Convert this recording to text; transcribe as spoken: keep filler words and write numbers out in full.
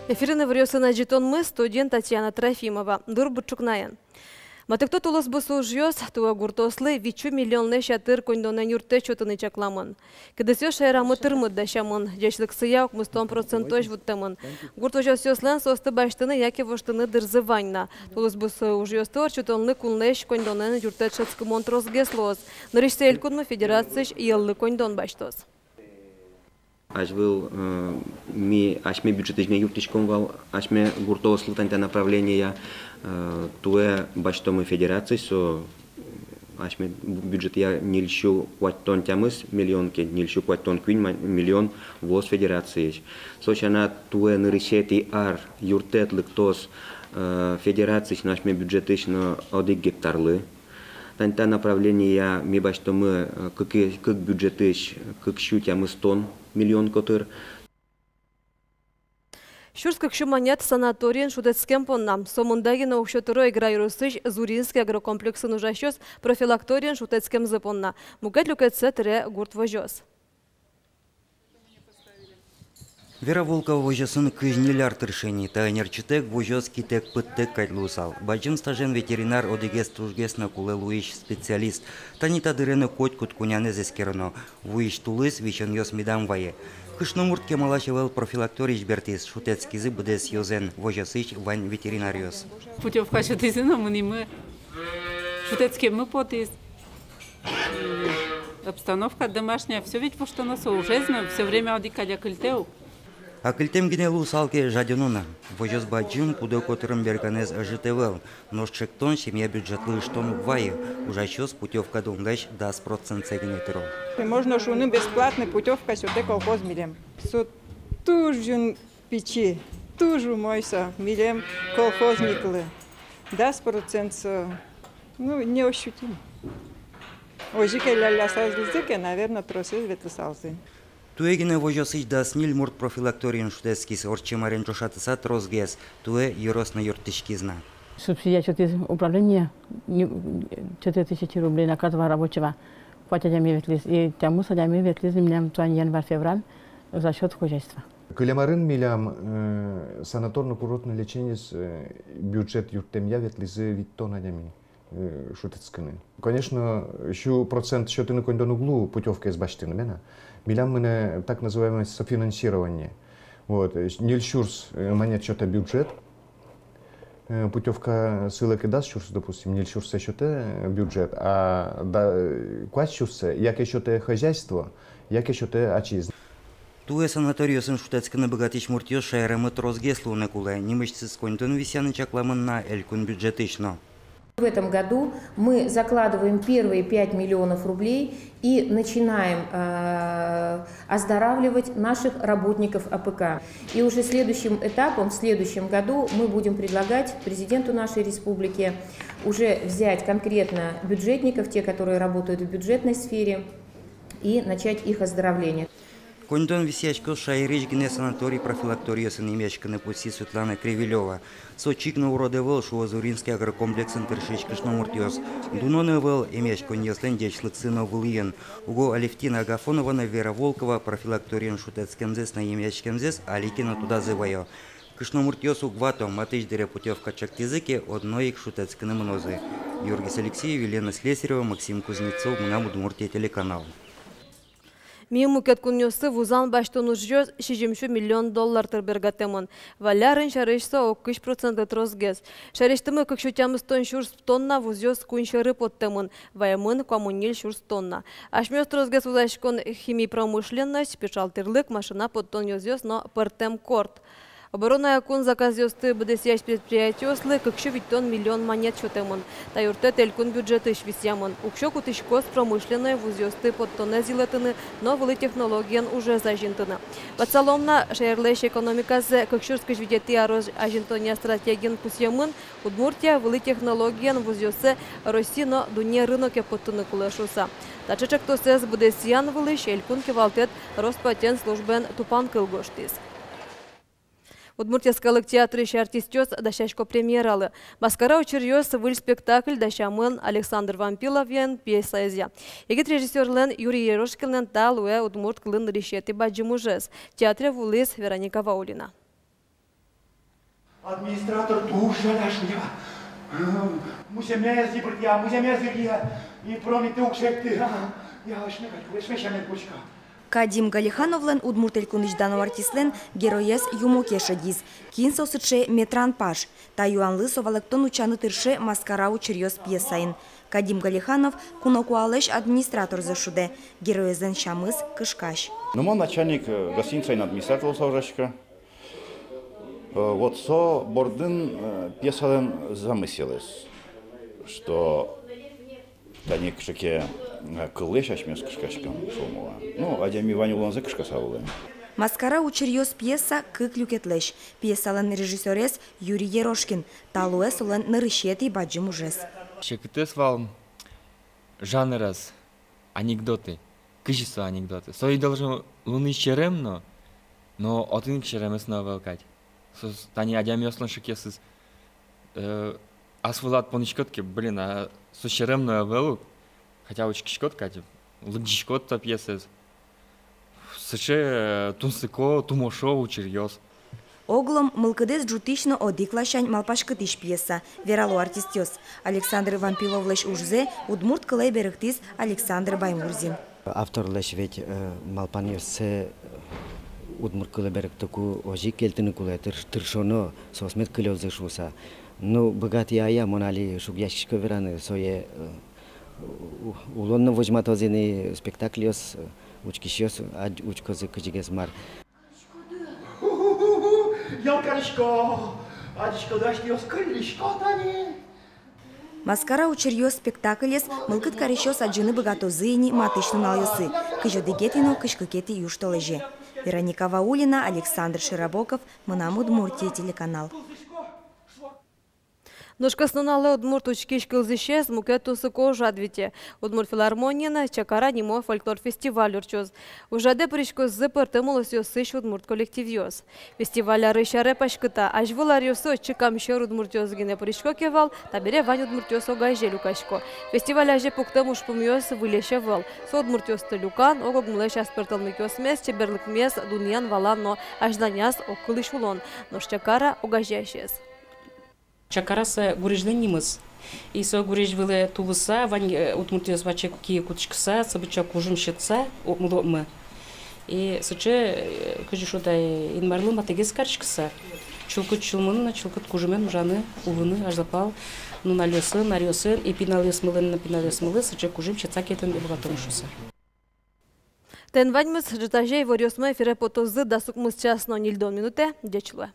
Эфирын иворъёсын ӝытонмы, студиын Татьяна Трофимова. Дыр бур ӵукнаен. Матыктон тулыс бусы ужъёс туэ гуртъёслы витьсю миллионлэсь ятыр коньдонэн юрттэт сётыны чакламын. Кидысъёс шаерамы тырмыт дасямын, ӟечлыксыя укмыстон процентозь вуттэмын. Гурт возёсъёслэн соосты басьтыны яке воштыны дырзы вань на. Тулыс бусы ужъёсты ортчытонлы кунлэсь коньдонэн юрттэт шӧдскымон тросгес луоз. Нырысьсэ элькунмы федерациысь йӧллы коньдон басьтоз. Азьвыл, э, ми асьме бюджетысь гинэ юрттӥськом вал асьме гуртъёслы тани та направление, э, туэ басьтомы федерациысь, со асьме бюджетъя ньыльсю куатьтон тямыс миллион ке, ньыльсю куатьтон куинь ма-, миллион вуоз федерациысь. Со сяна туэ нырысетӥ ар юрттэт лыктоз, э, федерациысь но асьме бюджетысь но одӥг гектарлы. Тани та направление ми басьтомы, э, кык, кык бюджетысь кык сю тямыстон миллион котыр. Сюрс кык сю манет санаториын шутэтскем понна. Со мында гинэ уг сётӥськы Игра ёросысь Зуринский агрокомплексын ужасьёс профилакториын шутэтскемзы понна. Мукет люкетсэ тыре гурт возёс. Вера Волкова возёсын кызь ньыль ар тырше ини. Та ӧнерчитэк возёс китэк-пыдтэк кадь луысал. Бадӟым стажен ветеринар одӥгез тужгес но кулэ луись специалист. Тани та дыре но котькуд кунянэз эскероно. Вуись тулыс висёнъёс медам вае. Кышномурт кемалась ӧвӧл профилакториысь бертӥз, шутэтскизы быдэс ёзэн, возёсысь вань ветеринаръёс. Путёвка сётӥзы но мынӥмы. Шутэтскеммы потӥз. Обстановка домашняя, всё ведь воштоно, со ужез но всё время одӥг кадь акыльтэ ук. Акыльтэм гинэ луысал ке, жадёно на. Возёс бадӟым, пудо котырын берганэз ӧжыт ӧвӧл. Нош ӵектон семья бюджетлы ыштон уг вайы. Ужасьёс путёвка дунлэсь дас процентсэ гинэ тыро. Можно шуыны, бесплатный путёвка сётэ колхоз милем. Со туж юн пичи, туж умой со милем колхозниклы. Дас процент со, ну, неощутимо. Озьы ке ляльясалзы ке, наверно, тросэз ветлысалзы. Туэ гинэ возёсысь дас ньыль мурт профилакториын шутэтскиз, ортчем арен ӵошатыса тросгес. Туэ ёрос но юрттӥськиз на. Субсидия сётӥз управление, не, четыре тысячи рублей на каждого рабочего. Куать адями ветлӥз, и тямыс адями ветлӥз милям туэ январь-февраль за счёт хозяйства. Кылем арын милям, э, санаторно-курортной лечениез, э, бюджет юрттэмъя ветлӥзы витьтон адями, э, шутэтскыны. Конечно, сю процент сётыны коньдон уг лу путёвкаез басьтыны, мед-а. Милям мынэ так называемое софинансирование. Вот, э, ньыль сюрс, э, манет сётэ бюджет. Э, путёвка сылэ ке дас сюрс, допустим, ньыль сюрссэ сётэ, э, бюджет, а да, э, куать сюрссэ яке сётэ хозяйство, яке сётэ ачиз. Туэ санаториосын шутэтскыны быгатӥсь муртъёс шаерамы тросгес луыны кулэ. Нимысьтыз коньдон висъяны чакламын на элькун бюджетысь но. В этом году мы закладываем первые пять миллионов рублей и начинаем, э, оздоравливать наших работников А П К. И уже следующим этапом, в следующем году мы будем предлагать президенту нашей республики уже взять конкретно бюджетников, те, которые работают в бюджетной сфере, и начать их оздоровление. Коньдон висъяськоз шаерысь гинэ санаторий-профилакториосын эмъяськыны, пусйиз Светлана Кривилёва. Со чик но урод ӧвӧл, шуо Зуринский агрокомплексын тыршись кышномуртъёс. Дуно но ӧвӧл, эмъяськонниослэн ӟечлыксы но вылӥын. Уго Алевтина Агафонова но Вера Волкова профилакториын шутэтскемзэс но эмъяськемзэс али ке но тодазы вайо. Кышномуртъёс уг вато, матысь дыре путёвка чектӥзы ке, одно ик шутэтскыны мынозы. Юргис Алексеев, Елена Слесарева, Максим Кузнецов, «Мынам Удмуртие» телеканал. Миым мукет кунъёсы вузан-басьтон ужъёс сизьымсю миллион доллар тыр бергатэмын. Валлярын сярысь со ог кызь процентлы тросгес. Шаерысьтымы кык сю тямыстон сюрс тонна вузъёс куинь сьӧры поттэмын, ваемын куамын ньыль сюрс тонна. Асьмеос тросгес вузаськон химий промышленность, пыӵал тӥрлык, машина поттон ёзъёс но пӧртэм корт. Оборонае кун заказъёсты быдэсъясь предприятиослы кык сю витьтон миллион манет сётэмын. Та юрттэт элькун бюджетысь висъямын. Уксё кутӥськоз промышленной вузъёсты поттонэз йылэтыны но вылӥ технологиен ужез азинтыны. Ватсалом на, шаерлэсь экономиказэ кык сюрс кызь витетӥ арозь азинтонъя стратегиын пусъемын Удмуртия вылӥ технологиен вузъёссэ Россия но дунне рыноке поттыны кулэ шуыса. Таӵе ӵектосэз быдэсъян вылысь элькун кивалтэт Роспатент службаен тупанкыл гожтӥз. Удмурт йӧскалык театрысь артистъёс дасясько премьералы. «Маскара учыръёс» выль спектакль дасямын Александр Вампиловен пьесаезъя. Егит режиссёрлэн Юрий Ерошкинлэн та луэ удмурт кылын нырысетӥ бадӟым ужез. Театре вуылӥз Вероника Ваулина. Администратор туж жаляз мыным. Музъемез йыбыртъя, музъемез ыръя. И промитэ уг шедьты. Я, асьме кадь, асьме сямен кутске. Кадим Галихановлэн, Удмурт Элькунысь дано артистлэн, героез юмо ке шедиз. Кин со сыӵе Метран Паш? Та юанлы со валэктон утчаны тырше «Маскара учыръёс» пьесаын. Кадим Галиханов кунокуалэсь администраторзэ шудэ. Героезлэн сямыз кышкась. Ну, мон начальник, э, гостиницаын администратор луыса ужасько. Э, вот со бордын, э, пьесалэн замыселэз, что тани кыӵе ке, э, кыллэсь асьмеос кышкаськом, шуом вал. Ну, адями вань улонзэ кышкаса улэ. «Маскара учыръёс» пьеса кык люкетлэсь. Пьесалэн режиссёрез Юрий Ерошкин. Та луэ солэн нырысетӥ бадӟым ужез. Секытэз вал жанраз анекдоты. Кызьы со анекдоты? Со и должен луыны серем но, но отын ик серемез но ӧвӧл кадь. Со с-, тани адямиослэн шыкъёсыз, э, ас вылад пониськод ке, блин, а со серем но ӧвӧл ук. Хотя учкиськод кадь, лыдӟиськод та пьесаез. Сыӵе, э, тунсыко, тумошо учыръёс. Оглом мылкыдэз ӝутӥсь но одӥг ласянь малпаськытӥсь пьеса, верало артистъёс. Александр Вампиловлэсь ужзэ удмурт кылэ берыктӥз Александр Баймурзин. Авторлэсь ведь, э, малпанъёссэ, э, удмурт кылэ берыктыку озьы ик кельтыны кулэ, тыр-, тыршоно, соос мед кылёзы шуыса. Ну, быгатэ-а, мон али шугъяськисько вераны, сое, э, у-, улон но возьматоз ини, спектакльёс, э, учкисьёс ад-, учкозы кызьыгес мар. Ял карисько, адӟисько, дась, тӥ ос кыллисько тани. «Маскара учыръёс» спектаклез мылкыд карисьёс адӟыны быгатозы ини матысь нуналъёсы, кызь одӥгетӥ но кызь кыкетӥ южтолэзе. Вероника Ваулина, Александр Широбоков, «Мынам Удмуртие» телеканал. Нош кӧснуналэ удмурт учкись-кылзӥсез мукет тунсыко ужрад вите. Удмурт филармониын «Чакара» нимо фольклор фестиваль ортчоз. Ужрадэ пыриськозы пӧртэм улосъёсысь удмурт коллективъёс. Фестиваль арысь аре паськыта. Азьвыл аръёсы отчы Камсьӧр удмуртъёс гинэ пырисько ке вал, табере вань удмуртъёс огазе люкасько. Фестиваль азе пуктэм ужпумъёс выльесь ӧвӧл. Со удмуртъёсты люкан, ог-огмылэсь аспӧртэмлыкъёсмес, чеберлыкмес дунъян-валан но азьланяз огкылысь улон. Нош «Чакара» огазеясез. Чакара со гурезьлэн нимыз. И со гурезь вылэ тулыса, вань, э, удмуртъёс ваче кие кутскыса, со быдӟа кужым сётыса, о, мыло-, мыломы. И сыӵе, э, кызьы шуод ай, Инмарлы матыгес кариськыса, чылкыт сюлмын но, чылкыт кужымен ужаны, улыны азьлапал нуналъёсын, аръёсын, и пиналъёсмылы но, пиналъёсмылы сыӵе кужым сётыса кельтыны быгатом шуыса. Тӥни ваньмыз. Ӝытазе иворъёсмы эфире потозы дас укмыс час но ньыльдон минутэ. Ӟеч луэ.